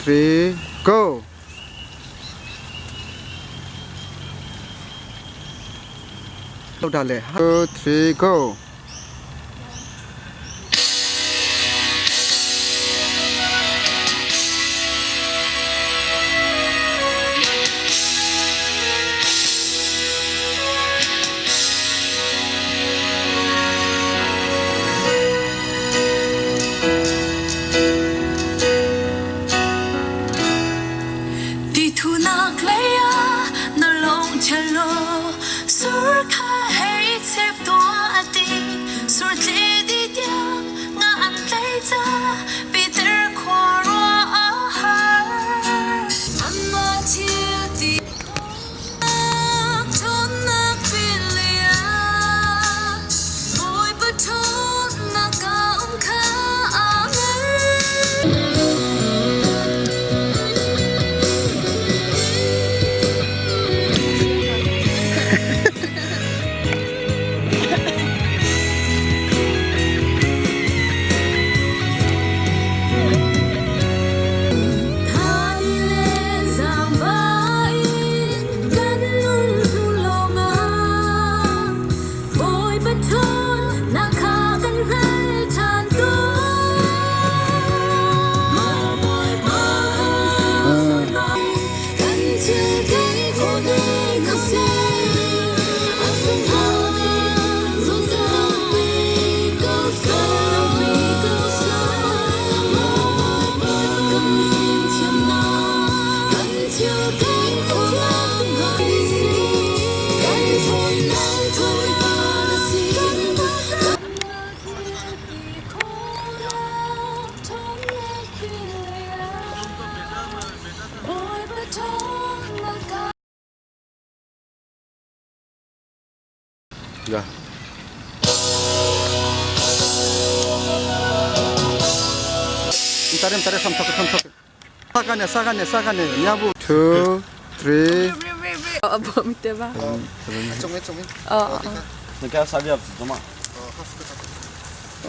3, go! 2, 3, go! Tithunak lei ah na lawng chelo sur kha hei chep tuah a ti sur tle di tiang nga an tlai ca Peter khua rua a har Anmah thil ti ṭhawnnak filia Bawipa ṭhawnnak ka um kha Amen. Ya. Tare tare sam thok sam thok. Sakane sakane sakane nyabu. 2 3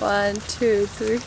One, two, three.